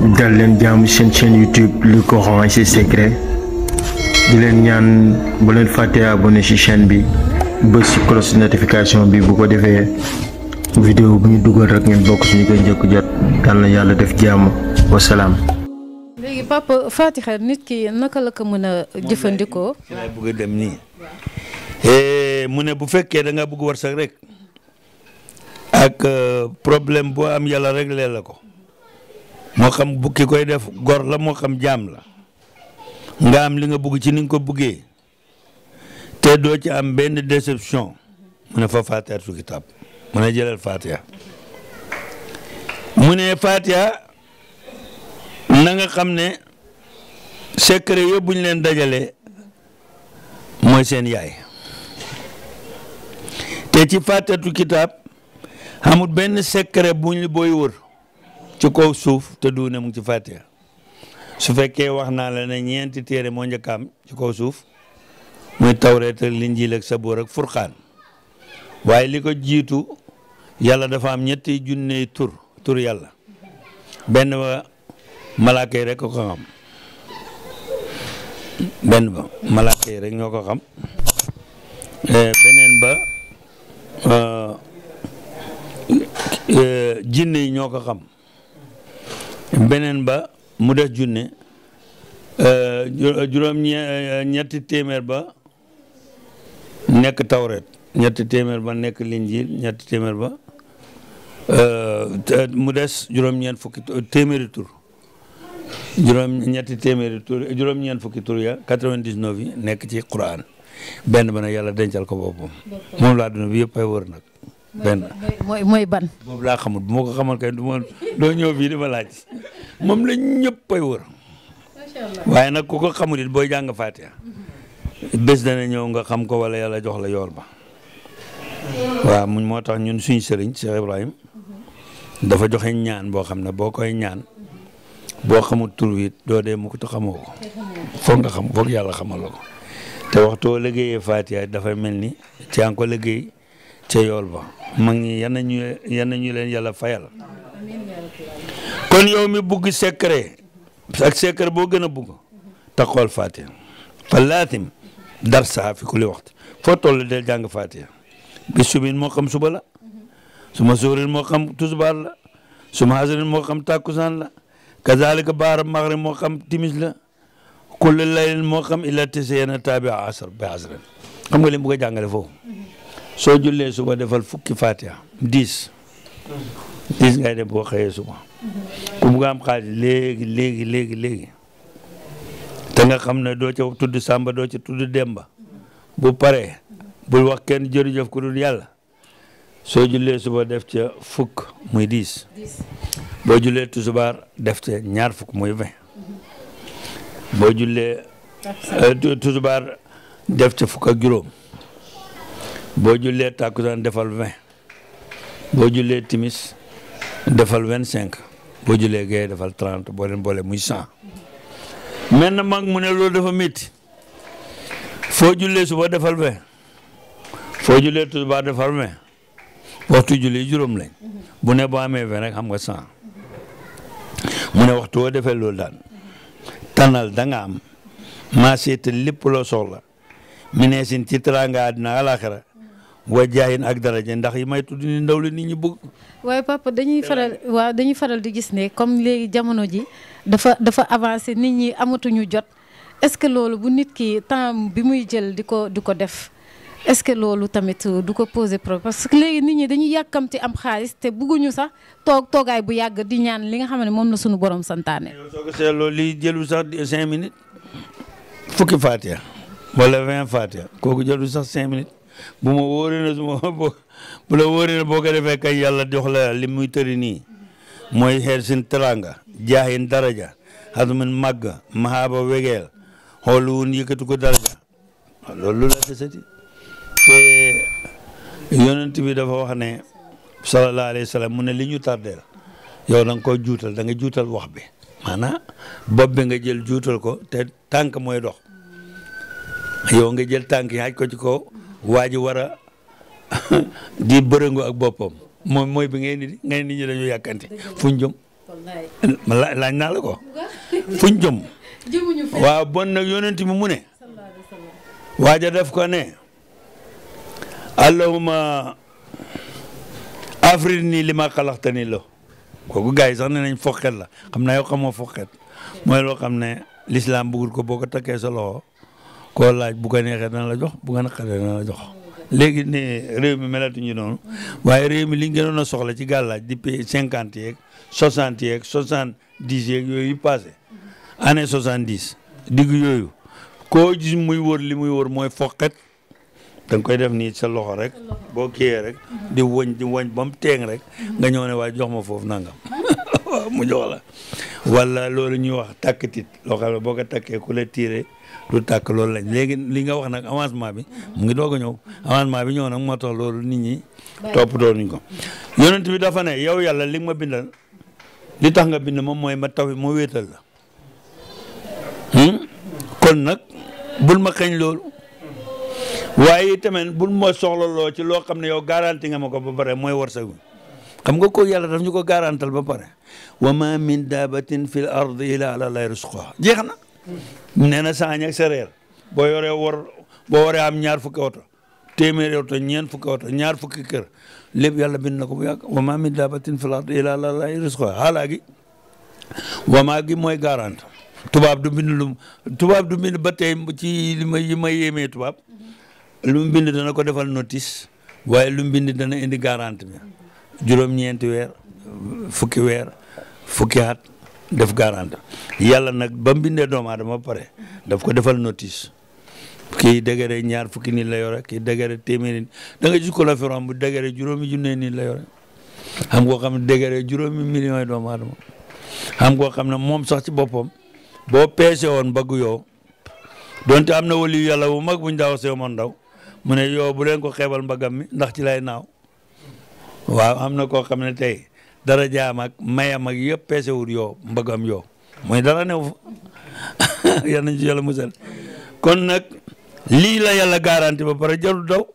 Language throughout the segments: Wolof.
dal leen jaamu seen chaîne YouTube Le Coran et ses secrets di leen ñaan bu leen fàtte abonné ci chaîne bi bës ci cloche notification bi bu ko defee vidéo bu ñu dugal rek ngeen bokk suñu koy njëkk jot yal na yàlla def jàmm wasalaam. léegi papa Fatiha nit ki naka la ko mën a jëfandikoo. lay bëgg a dem nii mu ne bu fekkee da nga bëgg wërsëg rek ak problème boo am yàlla réglé la ko moo xam bu ki koy def gor la moo xam jaam la nga am li nga bëgg ci ni nga ko bëggee te doo ci am benn déception mu ne fa Faatihatul kitaab mu ne jëlal Fatiha mu ne Fatiha na nga xam ne secret yëpp bu ñu leen dajalee mooy seen yaay te ci Faatihatul kitaab amul benn secret buñ booy wër ci kaw suuf te du ne mu ngi ci Fatiha su fekkee wax naa la ne ñeenti téere moo njëkk am ci kaw suuf muy Tawreet ak Linjiil ak Sabuur ak Furqaan waaye li ko jiitu yàlla dafa am ñetti junney tur yàlla benn ba malaaka yi rek ko xam benn ba malaaka yi rek ñoo ko xam beneen ba jinne yi ñoo ko xam beneen ba mu des junne ñetti téeméer ba nekk Tawreet ñetti téeméer ba nekk Linjiil ñetti téeméer ba mu des juróom-ñeent fukki téeméeri tur ñetti téeméeri tur juróom-ñeent fukki tur ya 99 yi nekk ci Qur'an benn ba nag yàlla dencal ko boppam moom laa duna bi yëpp ay wër nag benn mooy ban boobu laa xamul bu ma ko xamal kay doo ñëw fii di ma laaj moom la ñëpp ay wër waaye nag ku ko xamul it booy jàng Fatiha bés dana ñëw nga xam ko wala yàlla jox la yool ba waaw moo tax ñun suñ sëriñ Cheikh Ibrahim dafa joxe ñaan boo xam ne boo koy ñaan boo xamul tur wi doo dee mu ko te xamoo ko foog nga xam foog yàlla xamal la ko te waxtoo liggéeyee Fatiha dafay mel ni ci an ko liggéey ca yool ba mag ñi yan nañu leen yàlla fayal kon yow mi bugg secret ak secret boo gën a bugg taxawal Fatiha fa laatim darsa fi kulli waxtu foo toll del jàng Fatiha bi subin moo xam suba la suma suurin moo xam tusbaar la suma asrin moo xam tàkkusaan la kazalika baara maghrib moo xam timis la kulli laylin moo xam illa tisina tabi asr bi asrin xam nga li mu bëgg a jàngale foofu soo jullee suba defal fukki Fatiha 10 ngay def boo xëyee suba ku bugg am xaalis léegi te nga xam ne doo ca tudd Samba doo ca tudd Demba bu paree bul wax kenn jërëjëf ku dul yàlla soo jullee suba def ca fukk muy 10 boo jullee tusubaar def ca ñaar fukk muy 20 boo jullee tusubaar def ca fukk ak juróom boo jullee tàkkusaan defal 20 boo jullee timis defal 25 boo jullee gee defal 30 boo leen boole muy 100 mel na mag mu ne loolu dafa métti foo jullee suba defal 20 foo jullee tisbaar defal 20 waxtu julli juróom lañ bu ne boo amee 20 rek xam nga 100 mu ne waxtu woo defee loolu daan tànnal da nga am maa seeta lépp loo soxla mi ne sin ci teraanga àddina alaxira wa jaayin ak daraja ndax yi may tudd ni ndaw la nit ñi bëgg. waaye papa dañuy faral di gis ne comme léegi jamono ji dafa avancé nit ñi amatuñu jot est-ce que loolu bu nit ki temps bi muy jël di ko def est-ce que loolu tamit du ko poser problème parce que léegi nit ñi dañuy yàkkamti am xaalis te bëgguñu sax toogaay bu yàgg di ñaan li nga xam ne moom la suñu borom santaane. yow soo ko seetloo lii jëlu sax 5 minutes fukki Fatiha wala 20 Fatiha kooku jëlu sax 5 minutes. bu ma wóoree ne bu la wóoree ne boo ko defee kay yàlla jox la li muy tëri nii mooy xeer sin teranga jaahin daraja xadumin màgg mahaaba wegeel xoolu wun yëkkatu ko daraja loolu la desati te yonent bi dafa wax ne sallallahu alayhi wa sallam mu ne li ñu tardeel yow da nga koy juutal da nga juutal wax bi maanaam bopp bi nga jël juutal ko te tànk mooy dox yow nga jël tànk yi xaj ko ci kaw waa ji war a di bërëngu ak boppam moom mooy bi ngay nit ñi dañoo yàkkanti fu ñu jëm ma laaj naa la ko fuñ jëm waaw bon nag yonent bi mu ne waaja def ko ne allahumma afridni lima xalaqtani la kooku gars yi sax ne nañ foqet la xam naa yow xamoo foqet mooy loo xam ne l'islam bëggul ko boo ko takkee sa loxo koo laaj bu ko neexee dana la jox bu ko naqaree dana la jox léegi ne réew mi melatuñu noonu waaye réew mi li ñu gënoon a soxla ci gàllaaj depuis 50 yeeg 60 yeeg 70 yeeg yooyu yu passé année 70 digg yooyu koo gis muy wër li muy wër mooy foqet da nga koy def nii sa loxo rek boo kiiyee rek di woñ ba mu teeng rek nga ñëw ne waaye jox ma foofu nangam mu jox la wala loolu ñuy wax takkatit loo xam ne boo ko takkee ku la tiiree du tàkk loolu lañ léegi li nga wax nag avancement bi mu ngi doog a ñëw avancement bi ñëw nag moo tax loolu nit ñi toppatoo nuñ ko yonent bi dafa ne yow yàlla li nga ma bindal li tax nga bind moom mooy ma taw ma wéetal la kon nag bul ma xañ loolu waaye tamit bul ma soxlaloo ci loo xam ne yow garanti nga ma ko ba pare mooy wërsëg xam nga ko yàlla daf ñu ko garantal ba pare wa ma min daabatin fil ardi illa ala llahi rizquha jeex na nee na saañ ak sereer boo yoree boo waree am ñaar fukki oto téeméeri oto ñeent fukki oto ñaar fukki kër lépp yàlla bind na ko bu yàgg wa ma min daabatin fil ardi illa ala llahi rizquha xaalaa gi wamaa gi mooy garante tubaab du bind ba tey ci li ma yéemee tubaab lu mu bind dana ko defal notice waaye lu mu bind dana indi garante bi juróom-ñeenti weer fukki at def garante yàlla nag ba mu bindee doomu aadama ba pare daf ko defal notice kii dëgëre ñaar fukki nit la yore kii dëgëre téeméeri nit da nga gis ko la fi romb bu dëgëre juróomi junne nit la yore xam koo xam ne dëgëre juróomi millions yi doomu aadama xam koo xam ne moom sax ci boppam boo peese woon mbaggu yow donte am na wali yàlla bu mag buñ daaw sew moon ndaw mu ne yow bu leen ko xeebal mbagam mi ndax ci lay naaw waaw am na koo xam ne tey dara jaam ak mayam ak yëpp peese wul yow mbagam yow mooy dara new fa yal nañ ci yàlla musal kon nag lii la yàlla garanti ba pare jarul daw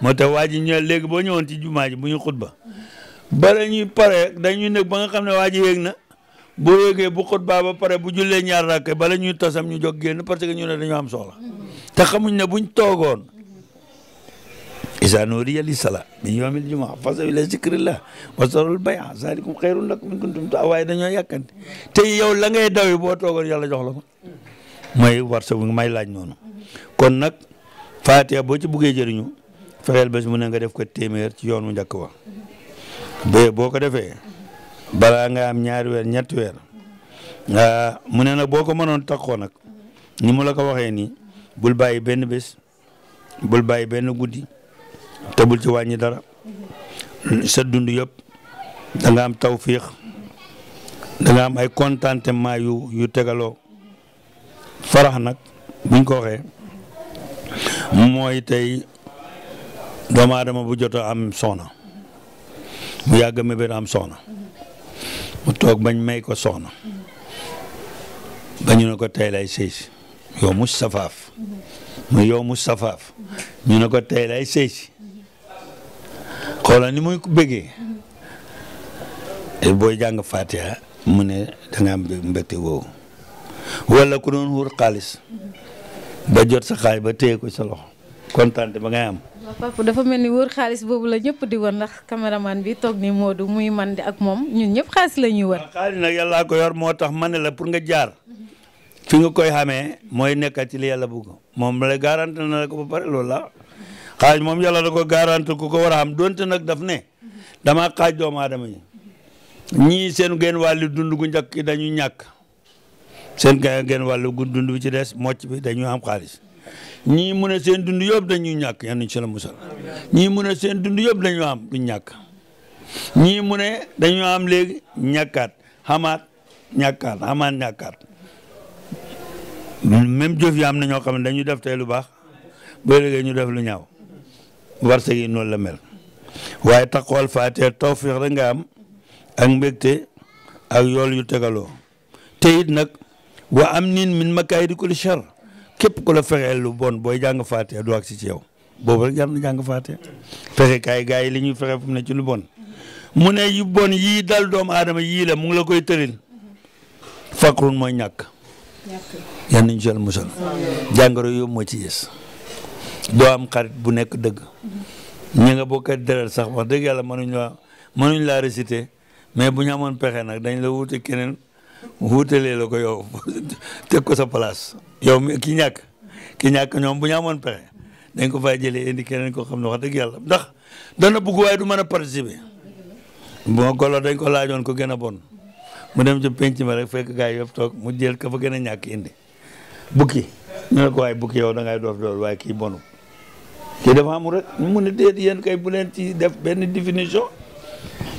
moo tax waa ji ñëw léegi boo ñëwoon ci jumaa ji bu ñu xutba bala ñuy pare dañuy nekk ba nga xam ne waa ji yéeg na boo yéegee bu xutba ba pare bu jullee ñaar rakk bala ñuy tasam ñu jóg génn parce que ñu ne dañoo am soxla te xamuñ ne buñ toogoon isa nuudiya lis-salaa min yawmil jumaa fasaw ilaa zikrillah wa zarul bay'a zalikum xayrun lakum in kuntum ta'lamuun waaye dañoo yàkkanti te yow la ngay dawi boo toogoon yàlla jox la ko mooy war sa may laaj noonu kon nag Faatiha boo ci buggee jëriñu fexeel bés mu ne nga def ko téeméer ci yoon mu njëkk wa boo ko defee balaa nga am ñaari weer ñetti weer mu ne nag boo ko mënoon taxoo nag ni mu la ko waxee nii bul bàyyi benn bés bul bàyyi benn guddi te bul ci wàññi dara sa dund yëpp da nga am tawfiix da nga am ay contentement yu tegaloo farax nag buñ ko waxee mooy tey doomu aadama bu jot a am soxna mu yàgg mébét am soxna mu toog bañ may ko soxna bañu ne ko tey lay sëy si yow mu safaaf ñu ne ko tey lay sëy si xoolal ni muy bëggee booy jàng Fatiha mu ne da nga am mbégte woowu wala ku doon wër xaalis ba jot sa xaalis ba téye ko sa loxo kontaan ba ngay am. waaw papa dafa mel ni wër xaalis boobu la ñëpp di wër ndax caméraman bi toog ni Modou muy man di ak moom ñun ñëpp xaalis la ñuy wër. xaalis nag yàllaa ko yor moo tax ma ne la pour nga jaar fi nga koy xamee mooy nekkat ci li yàlla bëgg moom la garanti na la ko ba pare loolu la xaalis moom yàlla da ko garanti ku ko war a xam donte nag daf ne damaa xaaj doomu aadama yi ñii seen genn wàllu dund gu njëkk ki dañu ñàkk seen genn wàllu dund bi ci des mocc bi dañu am xaalis ñii mu ne seen dund yëpp dañuy ñàkk yan nañ ci la musal ñii mu ne seen dund yëpp dañu am du ñàkk ñii mu ne dañu am léegi ñàkkaat xamaat ñàkkaat même jëf yi am na ñoo xam ne dañu def tey lu baax boo léegi ñu def lu ñaaw warsa gi noonu la mel waaye taxawal Faatiha tawfiix rek nga am ak mbégte ak yool yu tegaloo te it nag wa am nin min makaayidi kulli shar képp ku la fexeel lu bon booy jàng Faatiha du ak si ci yow boobu rek jar na jàng Faatiha fexe kaay gars yi li ñuy fexe fu mu ne ci lu bon mu ne yu bon yii dal doomu aadama yii la mu ngi la koy tëril faqrun mooy ñàkk yan nañu ci Yàlla musal jàngoro yooyu moo ci yées doo am xarit bu nekk dëgg ñi nga bokkat deret sax wax dëgg yàlla mënuñ laa réciter mais bu ñu amoon pexe nag dañ la wuute keneen wuutalee la ko yow teg ko sa place yow mi ki ñàkk ñoom bu ñu amoon pexe dañ ko fay jëlee indi keneen ko xam ne wax dëgg yàlla ndax dana bugg waaye du mën a participer bon golo dañ ko laajoon ko gën a bon mu dem ci penc ma rek fekk gars yi yëpp toog mu jël ka fa gën a ñàkk indi bukki ñu ne ko waaye bukki yow da ngay doof dool waaye kii bonu kii dafa amul rek mu ne déet yéen kay bu leen ci def benn définition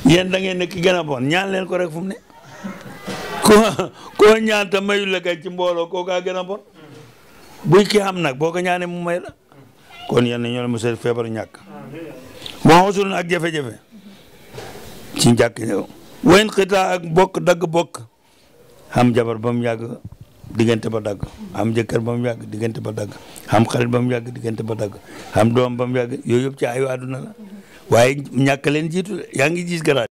yéen da ngeen ne ki gën a bon ñaan leen ko rek fu mu ne koo ñaan ta mayul la kay ci mbooloo koo kaa gën a bon buy ki xam nag boo ko ñaanee mu may la kon yéen ñoo la mosal feebar ñàkk waxusul ak jafe-jafe ci njàkk ñëw wayn xitaa ak bokk dagg bokk xam jabar ba mu yàgg diggante ba dagg xam jëkkër ba mu yàgg diggante ba dagg xam xarit ba mu yàgg diggante ba dagg xam doom ba mu yàgg yooyu yëpp ci ayu àdduna la waaye ñàkk leen jiitu yaa ngi gis garaat